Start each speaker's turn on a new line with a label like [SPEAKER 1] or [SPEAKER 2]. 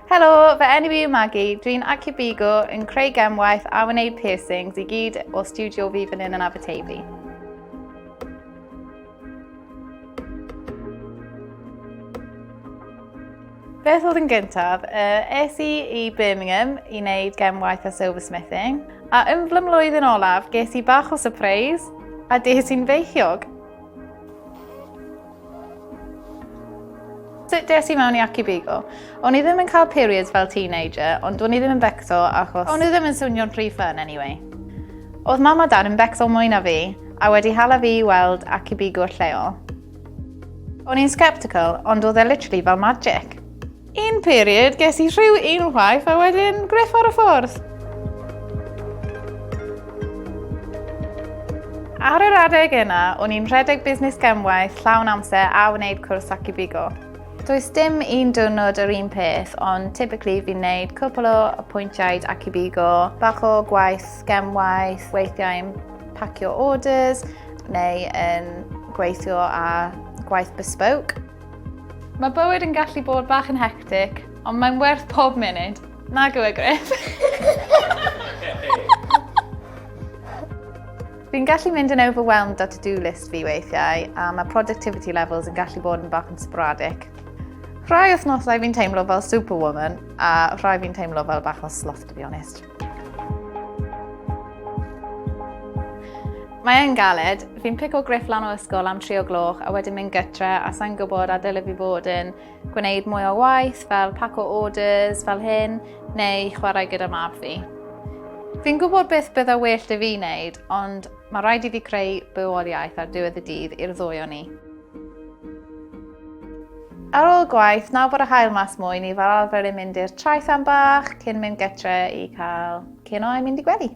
[SPEAKER 1] Helo, fy enw i yw Maggie, dwi'n acubigo yn creu gemwaith a wneud piercings i gyd o stiwdio fi fan hyn yn Aberteifi. Beth oedd yn gyntaf? Uh, es i i Birmingham i wneud gemwaith a silversmithing, a yn fy mlwyddyn olaf ges i bach o surprise a des i'n feichiog. Sut des i mewn i Acubigo? O'n i ddim yn cael periods fel teenager, ond o'n i ddim yn becso achos o'n i ddim yn swnio'n rhy fun anyway. Oedd mam a dad yn becso mwy na fi, a wedi hala fi i weld Acubigo lleol. O'n i'n sceptical, ond oedd e literally fel magic. Un period, ges i rhyw unwaith a wedyn Griff ar y ffordd. Ar yr adeg yna, o'n i'n rhedeg busnes gemwaith llawn amser a wneud cwrs acubigo. Does dim un diwrnod yr un peth, ond typically fi'n neud cwpl o apwyntiaid acubigo, bach o gwaith gemwaith, weithiau'n pacio orders, neu yn gweithio ar gwaith bespoke. Mae bywyd yn gallu bod bach yn hectic, ond mae'n werth pob munud. Nag yw e, Griff? Fi'n gallu mynd yn overwhelmed â to-do list fi weithiau, a mae productivity levels yn gallu bod yn bach yn sporadic. Rhai wythnosau fi'n teimlo fel superwoman, a rhai fi'n teimlo fel bach o sloth, to be honest. Mae e'n galed. Fi'n pico Griff lan o ysgol am 3 o gloch a wedyn mynd gytre a sa'n gwybod a dyle fi fod yn gwneud mwy o waith fel paco orders fel hyn neu chwarae gyda mab fi. Fi'n gwybod beth bydda well 'da fi wneud ond mae rhaid i fi creu bywoliaeth ar diwedd y dydd i'r ddwy o ni. Ar ôl gwaith, nawr bod y haul mas mwy, ni fel arfer yn mynd i'r traeth am bach cyn mynd gytre i cael cino a mynd i gwely.